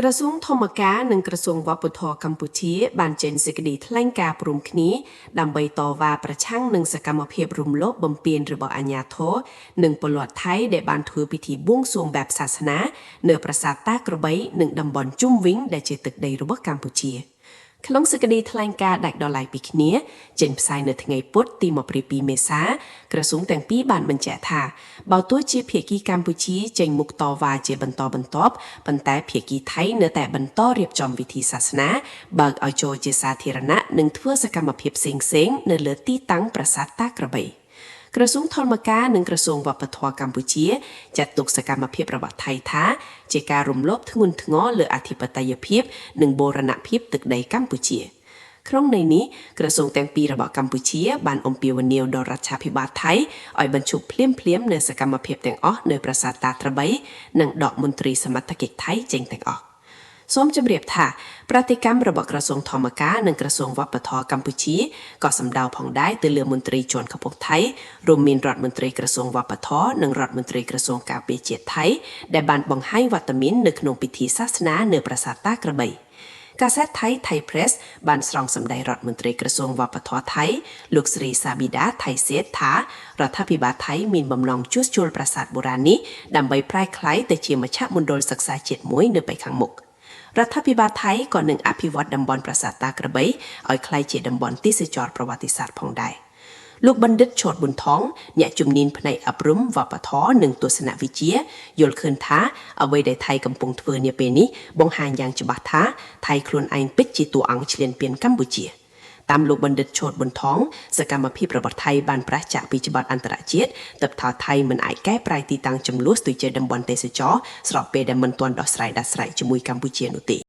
ក្រសួងធម្មការនិងក្រសួងវប្បធម៌កម្ពុជាបានចេញសេចក្តីថ្លែងការណ៍រួមគ្នាដើម្បីតវ៉ាប្រឆាំងនឹងសកម្មភាពរំលោភបំពានរបស់អាជ្ញាធរនិងពលរដ្ឋថៃដែលបានធ្វើពិធីបួងសួងបែបសាសនានៅប្រាសាទតាក្របីនិងតំបន់ជុំវិញដែលជាទឹកដីរបស់កម្ពុជា។ ក្នុងសេចក្តីថ្លែងការណ៍ដាច់ដោយឡែកពីគ្នាចេញផ្សាយនៅថ្ងៃពុធទី22មេសាក្រសួងទាំងពីរបានបញ្ជាក់ថាបើទោះជាភាគីកម្ពុជាចេញមុខតវ៉ាជាបន្តបន្ទាប់ប៉ុន្តែភាគីថៃនៅតែបន្តរៀបចំពិធីសាសនាបើកឲ្យចូលជាសាធារណៈនិងធ្វើសកម្មភាពផ្សេងៗនៅលើទីតាំងប្រាសាទតាក្របី។ ក្រសួងធម្មការនិងក្រសួងវប្បធម៌កម្ពុជាចាត់ទុកសកម្មភាពរបស់ថៃថាជាការរំលោភធ្ងន់ធ្ងរលើអធិបតេយ្យភាពនិងបូរណភាពទឹកដីកម្ពុជា។ ក្នុងន័យនេះក្រសួងទាំងពីររបស់កម្ពុជាបានអំពាវនាវដល់រដ្ឋាភិបាលថៃឲ្យបញ្ឈប់ភ្លាមៗនូវសកម្មភាពទាំងអស់នៅប្រាសាទតាក្របីនិងដកមន្ត្រីសមត្ថកិច្ចថៃចេញទាំងអស់។ សូមជម្រាបថាប្រតិកម្មរបស់ក្រសួងធម្មការនិងក្រសួងវប្បធម៌កម្ពុជាក៏សម្ដៅផងដែរទៅលើមន្ត្រីជាន់ខ្ពស់ថៃរួមមានរដ្ឋមន្ត្រីក្រសួងវប្បធម៌និងរដ្ឋមន្ត្រីក្រសួងការពារជាតិថៃដែលបានបង្ហាញវត្តមាននៅក្នុងពិធីសាសនានៅប្រាសាទតាក្របី។ កាសែតថៃ Thai Press បានស្រង់សម្ដីរដ្ឋមន្ត្រីក្រសួងវប្បធម៌ថៃលោកស្រីសាប៊ីដាថៃសេតថារដ្ឋាភិបាលថៃមានបំណងជួសជុលប្រាសាទបុរាណនេះដើម្បីប្រែក្លាយទៅជាមជ្ឈមណ្ឌលសិក្សាជាតិមួយនៅពេលខាងមុខ។ រដ្ឋាភិបាលថៃក៏នឹងអភិវឌ្ឍតំបន់ប្រាសាទតាក្របីឲ្យក្លាយជាតំបន់ទេសចរប្រវត្តិសាស្ត្រផងដែរ។ លោកបណ្ឌិតឆតប៊ុនថងអ្នកជំនាញផ្នែកអប់រំវប្បធម៌និងទស្សនវិជ្ជាយល់ឃើញថាអ្វីដែលថៃកំពុងធ្វើនាពេលនេះបង្ហាញយ៉ាងច្បាស់ថាថៃខ្លួនឯងពិតជាតួអង្គឈ្លានពានកម្ពុជា។ តាមលោកបណ្ឌិតឆូតប៊ុនថងសកម្មភាពរបស់ថៃបានប្រឆាចពីច្បាប់អន្តរជាតិទើបថាថៃមិនអាចកែប្រែទីតាំងចំនួនទៅជាតំបន់ទេសចរស្របពេលដែលមិនទាន់ដោះស្រាយដាច់ស្រេចជាមួយកម្ពុជានោះទេ។